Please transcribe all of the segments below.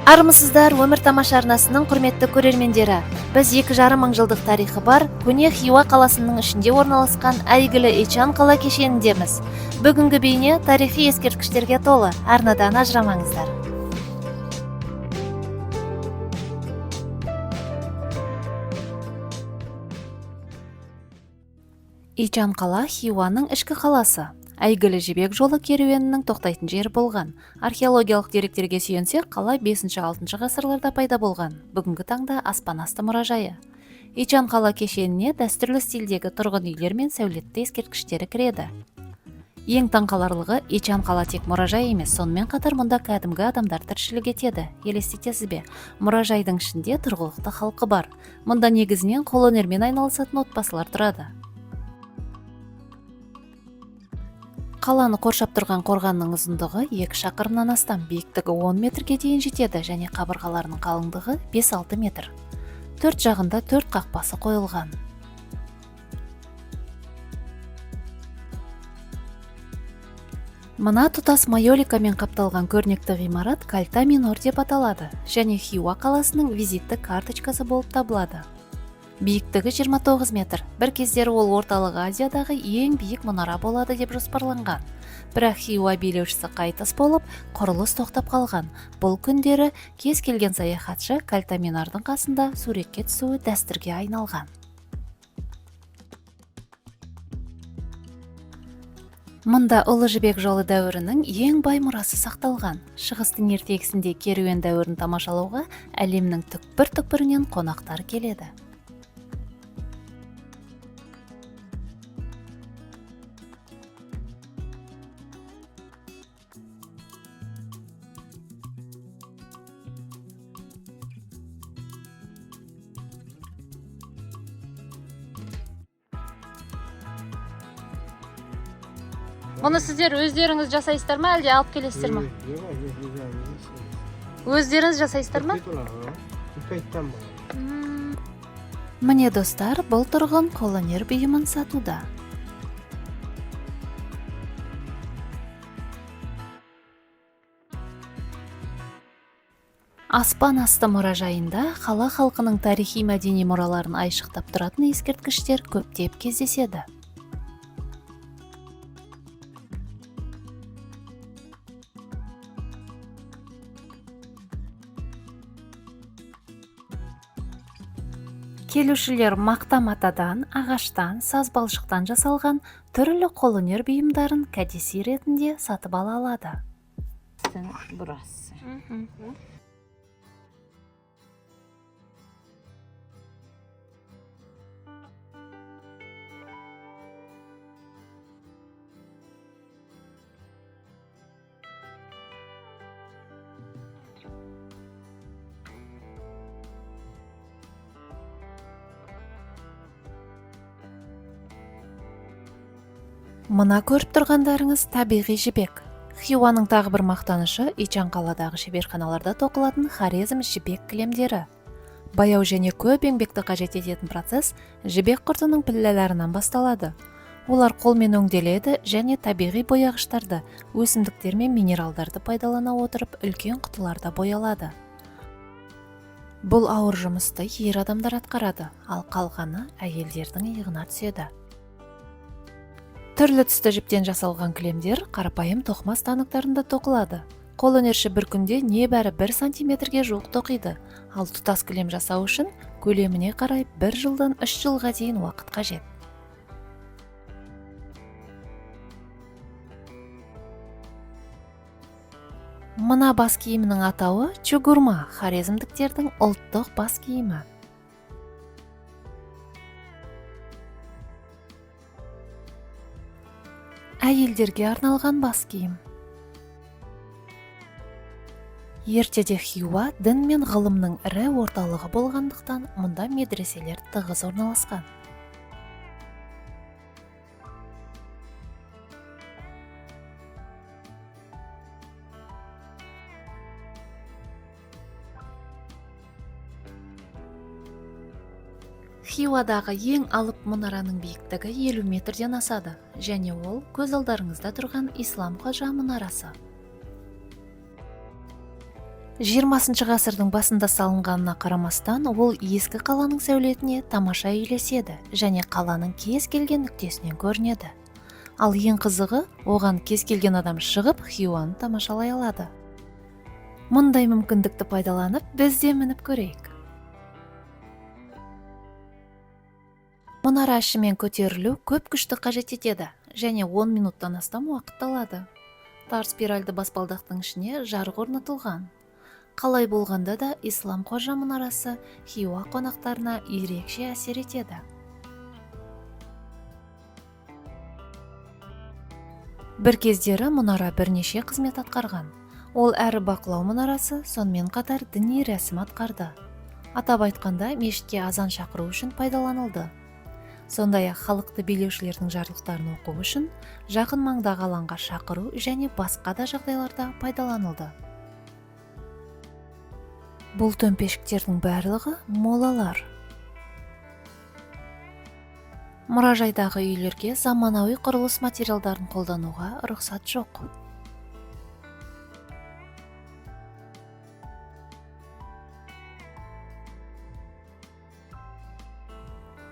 Армысыздар, Өмір тамаша арнасының құрметті көрермендері! Біз 2,5 мың жылдық тарихы бар көне Хиуа қаласының ішінде орналасқан әйгілі Ичан қала кешеніндеміз. Бүгінгі бейне тарихи ескерткіштерге толы. Арнадан ажырамаңыздар. Ичан қала — Хиуаның ішкі қаласы. Әйгілі Жібек жолы керуенінің тоқтайтын жері болған. Археологиялық деректерге сүйенсек, қала 5-6 ғасырларда пайда болған. Бүгінгі таңда аспан асты мұражайы. Ичан қала кешеніне дәстүрлі стильдегі тұрғын үйлер мен сәулетті ескерткіштері кіреді. Ең таңқаларлығы, Ичан қала тек мұражай емес, сонымен қатар мұнда кәдімгі адамдар тіршілік етеді. Елестетесіз бе, мұражайдың ішінде тұрғылықты халқы бар. Мұнда негізінен қолөнермен айналысатын отбасылар тұрады. Қаланы қоршап тұрған қорғанның ұзындығы 2 шақырымнан астам, биіктігі 10 метрге дейін жетеді және қабырғаларының қалыңдығы 5-6 метр. Төрт жағында төрт қақпасы қойылған. Мына тұтас майоликамен қапталған көрнекті ғимарат Кальта Минор деп аталады және Хиуа қаласының визиттік карточкасы болып табылады. Биіктігі 29 метр. Бір кездері ол Орталық Азиядағы ең биік мұнара болады деп жоспарланған, бірақ Хиуа билеушісі қайтыс болып, құрылыс тоқтап қалған. Бұл күндері кез келген саяхатшы Кальта Минардың қасында суретке түсуі дәстүрге айналған. Мұнда Ұлы Жібек жолы дәуірінің ең бай мұрасы сақталған. Шығыстың ертегісінде керуен дәуірін тамашалауға әлемнің түкпір-түкпірінен қонақтар келеді. Бұны сіздер өздеріңіз жасайсыздар ма, әлде алып келесіздер ма? Өздеріңіз жасайсыздар ма? Міне, достар, бұл тұрғын қолөнер бұйымын сатуда. Аспан асты мұражайында қала халқының тарихи мәдени мұраларын айшықтап тұратын ескерткіштер көптеп кездеседі. Келушілер мақта матадан, ағаштан, саз балшықтан жасалған түрлі қолөнер бұйымдарын кәдесый ретінде сатып ала алады. Burası. Мына көріп тұрғандарыңыз — табиғи жібек. Хиуаның тағы бір мақтанышы — Ичан қаладағы шеберханаларда тоқылатын Хорезм жібек кілемдері. Баяу және көп еңбекті қажет ететін процесс жібек құртының піллаларынан басталады. Олар қолмен өңделеді және табиғи бояғыштарды, өсімдіктер мен минералдарды пайдалана отырып, үлкен құтыларда боялады. Бұл ауыр жұмысты ер адамдар атқарады, ал қалғаны әйелдердің иығына түседі. Түрлі түсті жіптен жасалған кілемдер қарапайым тоқыма станоктарында тоқылады. Қолөнерші бір күнде небәрі 1 сантиметрге жуық тоқиды, ал тұтас кілем жасау үшін көлеміне қарай 1 жылдан 3 жылға дейін уақыт қажет. Мына бас киімнің атауы чугурма, хорезмдіктердің ұлттық бас киімі. Әйелдерге арналған бас киім. Ертеде Хиуа дін мен ғылымның ірі орталығы болғандықтан, мұнда медреселер тығыз орналасқан. Хиуадағы ең алып мұнараның биіктігі 50 метрден асады және ол көз алдарыңызда тұрған Ислам Қожа мұнарасы. 20 ғасырдың басында салынғанына қарамастан, ол ескі қаланың сәулетіне тамаша үйлеседі және қаланың кез келген нүктесінен көрінеді. Ал ең қызығы, оған кез келген адам шығып, Хиуаны тамашалай алады. Мұндай мүмкіндікті пайдаланып, біз де мініп көрейік. Мұнара ішімен көтерілу көп күшті қажет етеді және 10 минуттан астам уақыт алады. Тар спиральді баспалдақтың ішіне жарық орнатылған. Қалай болғанда да, Ислам Қожа мұнарасы Хиуа қонақтарына ерекше әсер етеді. Бір кездері мұнара бірнеше қызмет атқарған. Ол әрі бақылау мұнарасы, сонымен қатар діни рәсім атқарды. Атап айтқанда, мешітке азан шақыру үшін пайдаланылды. Сондай-ақ халықты билеушілердің жарлықтарын оқу үшін, жақын маңдағы алаңға шақыру және басқа да жағдайларда пайдаланылды. Бұл төмпешіктердің барлығы молалар. Мұражайдағы үйлерге заманауи құрылыс материалдарын қолдануға рұқсат жоқ.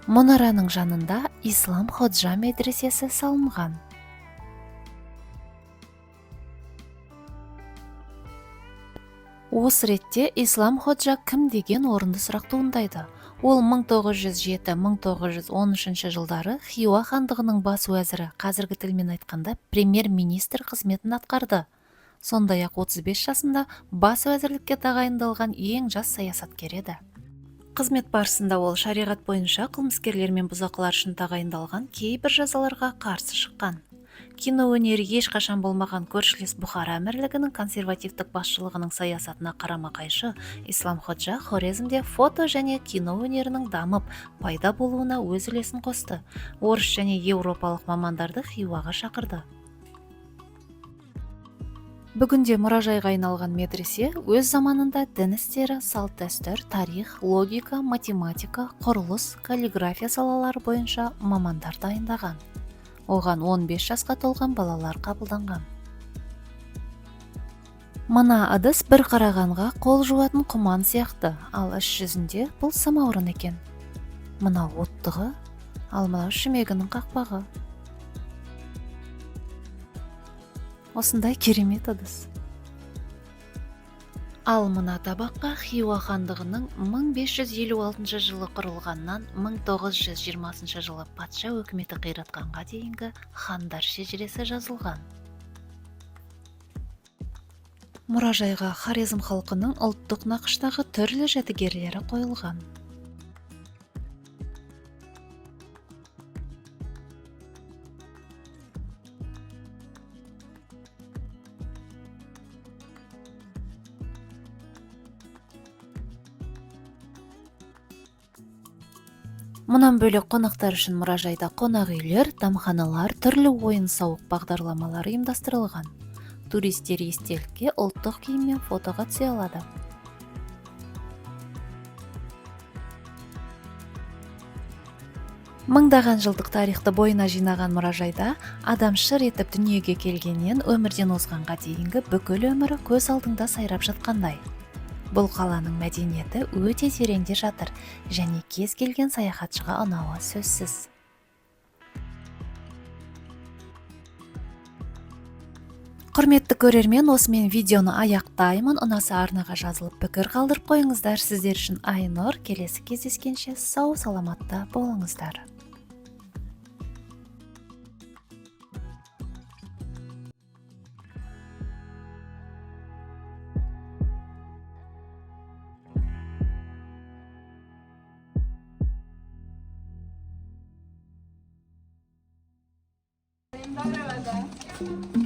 Мұнараның жанында Ислам Ходжа медресесі салынған. Осы ретте Ислам Ходжа кім деген орынды сұрақ туындайды. Ол 1907-1913 жылдары Хиуа хандығының бас уәзірі, қазіргі тілмен айтқанда премьер-министр қызметін атқарды. Сондай-ақ 35 жасында бас уәзірлікке тағайындалған ең жас саясаткер еді. Қызмет барысында ол шариғат бойынша қылмыскерлер мен бұзақылар үшін тағайындалған кейбір жазаларға қарсы шыққан. Кино өнері ешқашан болмаған көршілес Бұхара әмірлігінің консервативтік басшылығының саясатына қарама-қайшы Ислам Ходжа Хорезмде фото және кино өнерінің дамып, пайда болуына өз үлесін қосты. Орыс және еуропалық мамандарды Хиуаға шақырды. Бүгінде мұражайға айналған медресе өз заманында дін істері, салт-дәстүр, тарих, логика, математика, құрылыс, каллиграфия салалары бойынша мамандар дайындаған. Оған 15 жасқа толған балалар қабылданған. Мына ыдыс бір қарағанға қол жуатын құман сияқты, ал іс жүзінде бұл самаурын екен. Мынау оттығы, ал мынау шүмегінің қақпағы. Осындай керемет ыдыс. Ал мына табаққа Хиуа хандығының 1556 жылы құрылғаннан 1920 жылы патша өкіметі қиратқанға дейінгі хандар шежіресі жазылған. Мұражайға Хорезм халқының ұлттық нақыштағы түрлі жәдігерлері қойылған. Мұнан бөлек қонақтар үшін мұражайда қонақ үйлер, дәмханалар, түрлі ойын-сауық бағдарламалары ұйымдастырылған. Туристер естелікке ұлттық киіммен фотоға түсе алады. Мыңдаған жылдық тарихты бойына жинаған мұражайда адам шыр етіп дүниеге келгеннен өмірден озғанға дейінгі бүкіл өмірі көз алдыңда сайрап жатқандай. Бұл қаланың мәдениеті өте тереңде жатыр және кез келген саяхатшыға ұнауы сөзсіз. Құрметті көрермен, осымен видеоны аяқтаймын. Ұнаса арнаға жазылып пікір қалдырып қойыңыздар. Сіздер үшін Айнұр. Келесі кездескенше сау саламатта болыңыздар. Доброго, да.